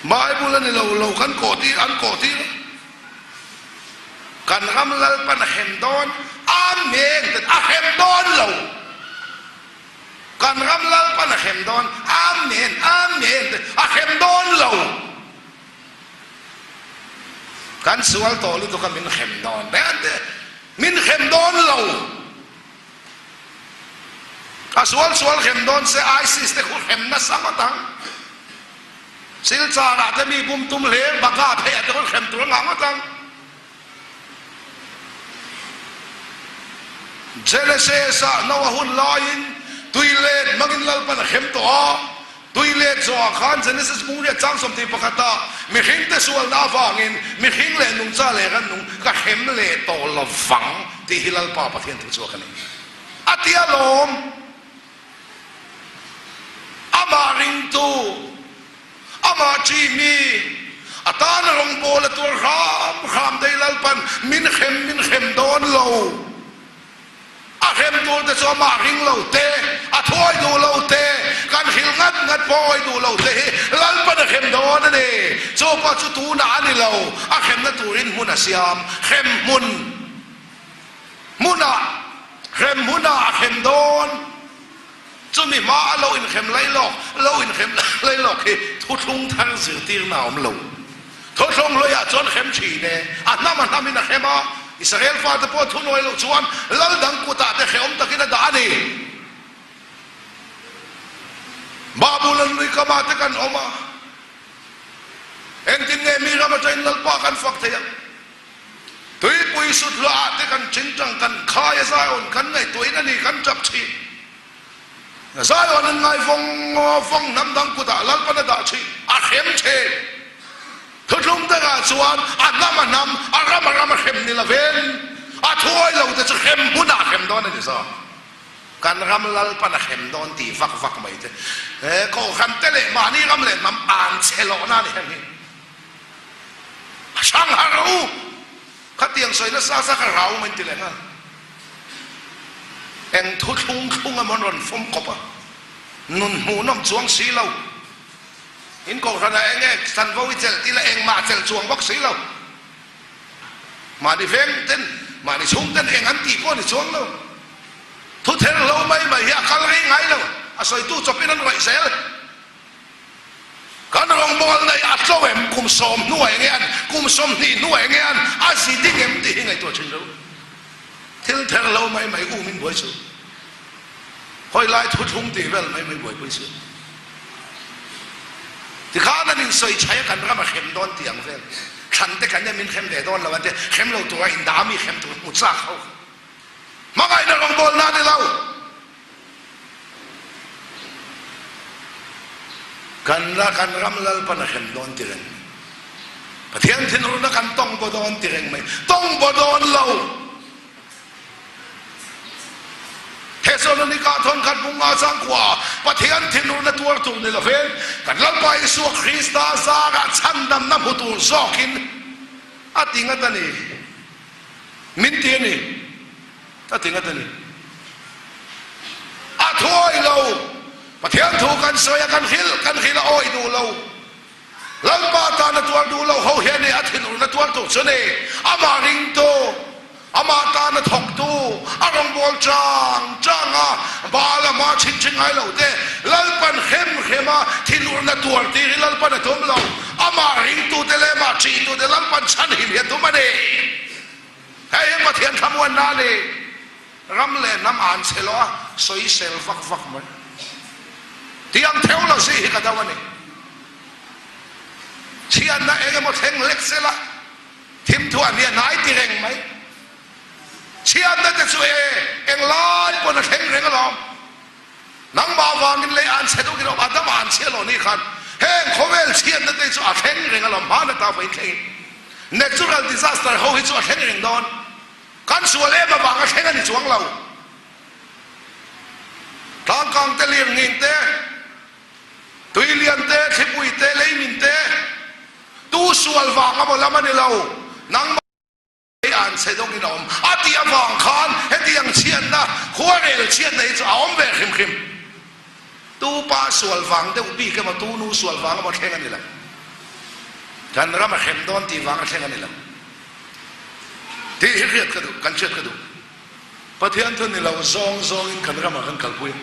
Bible a ni lo lo kan kawh tir an kawh tir a. Kan ram Lalpan a hrem dawn Amen te a hrem dawn lo. Kan ram Lalpan a hrem dawn Amen Amen te a hrem dawn lo. Kan sual tawh lutuk a min hrem dawn te an ti min hrem dawn lo. A sual sual hrem dawn se ISIS te khu hrem nasa ngawt ang. Silchar ah te mi bum tum hle Bagha phei ah te khawn hrem tur a ngah ngawt ang. Genesis ah Noah hun laiin tui let hmangin Lalpan a hrem tawh a, tui let zawhah khan Genesis bung riat chang 21 ah mihring te sualna avangin mihring leh nungcha leh rannung ka hrem leh tawh lovang tih hi Lalpa Pathian thu chhuak a ni. A ti alawm. Amah ringtu, amah ṭihmi, a tana rawngbawl a tuar hram hram dei Lalpan min hrem min hrem dawn lo. A hrem tur te chu amah ring lo te, a thuai duh lo te, kan hrilh ngat ngat pawh awih duh lo te hi Lalpan a hrem dawn a ni. Chu pawh chu tunah a ni lo, a hremna turin hmun a siam, hrem hmun. Hmunah, hrem hmunah a hrem dawn. Chumi hma a lo inhrem lai lawk, lo inhrem lai lawk hi thuthlung thar zirtirna a awm lo. Thuthlung hluiah chuan hrem thin e, a hnam a hnamin a hrem a, Israel fate pawh thunawi loh chuan lal dang kutah te hrehawm takin a dah a ni. Babulon lui kamah te kan awm a, engtin nge mi ram atangin Lalpa kan fak thei ang? Tuipui suthlawh ah te kan ṭingṭang kan khai a Zion kan ngaihtuahin a ni kan ṭap ṭhin. Zion an ngai vawng vawng hnam dang kutah Lalpan a dah ṭhin a hrem ṭhin. Thuthlung dangah chuan a hnam a hnam a ram a ram a hrem ni lovin a thuai lo te chu hrem hmunah a hrem dawn a ni zawk. Kan ram Lalpan a hrem dawn tih vak vak mai te he kohhran te leh mahni ram leh hnam an chhe lohna a ni heng hi. A hrang har rawh u! Khatiang sawi nasa sa kha rau mai an ti leh nghal. Eng thu thlung thlung emaw an rawn fawm kawp a, nun hmuhnawm chuang si lo. In kohhranah eng nge chanvo i chelh tila engmah chelh chuang bawk si lo. Mahni veng ten, mahni chhung ten eng an tih pawh ni chuang lo. Thu ther lo mai mai hi a kal rei ngai lo, a sawitu chawpin an rawih zel. Kan rawngbawl nei a tlo em? Kum sawm hnuai enge an, kum 20 hnuai enge an, a zi ding em tih hi ngaihtuah thin lo. Thil ther lo mai mai um in buai suh. Hawi lai thuthlung tih vel mai mai buaipui suh. Tikhan an insawi chhai a kan ram a hrem dawn tih ang vel. Thlan te kan em in hrem ve dawn lo a te, hrem lo tura indah a mi hrem tur hmu chak ho. Hmangaihna rawngbawl na ni lo. Kan la kan ram Lalpan a hrem dawn ti reng mai. Pathian thinurna kan tawng baw dawn ti reng mai. Tawng baw dawn lo. Thesalonika thawnkhat bunga changkua Pathian thinurna tuar tur ni lovin kan Lalpa Isua Krista zarah chhandamna hmu tur zawkin a ti ngat a ni. Min ti a ni. A ti ngat a ni. A thu awih lo. Pathian thu kan sawi a, kan hrilh, kan hrilh a awih duh lo. Lalpa tan a tuar duh lo ho hian a thinurna tuar tur chu ni. Amah ringtu, amah tan a thawktu, a rawngbâwl chang chang a, Baal a hma chhin chhin ngai lo te, Lalpan hrem hrem a thinurna tuar tir hi Lalpan a tum lo. Amah ringtute leh amah ṭihtute Lalpan chhanhim hi a tum a ni. Hei hi Pathian thlamuanna a ni. Ram leh hnam an chhe lo a, sawisel vak vak mai. Tiang theology hi ka do a ni. Chhiatna eng emaw thleng hlek sela, thimthuah hniah hnai ti reng mai. Chhiatna te chu e, englai pawn a thleng reng alawm. Nangmah vangin lei an chhe deuh khin Adam an chhia lo ni khan heng khawvel chhiatna te chu a thleng reng alawm hman ata vawiin thlengin natural disaster ho hi chu a thleng reng dawn kan sual em avang a thleng a ni chuang lo tlangkang te lirnging te tuilian te thlipui te leimin te tu sual vang amaw lam a ni lo nangmah Hei an chhe dawngin a awm a tih avang khan hetiang chhiatna, khuarel chhiatna hi chu a awm ve hrim hrim. Tu pa sual vang deuh bik emaw, tu nu sual vang emaw thleng a ni lo. Kan ram a hrem dawn tih vang a thleng a ni lo. Tih hi hriat ka duh, kan hriat ka duh. Pathian thu ni lo zawng zawngin kan ramah kan kalpui a.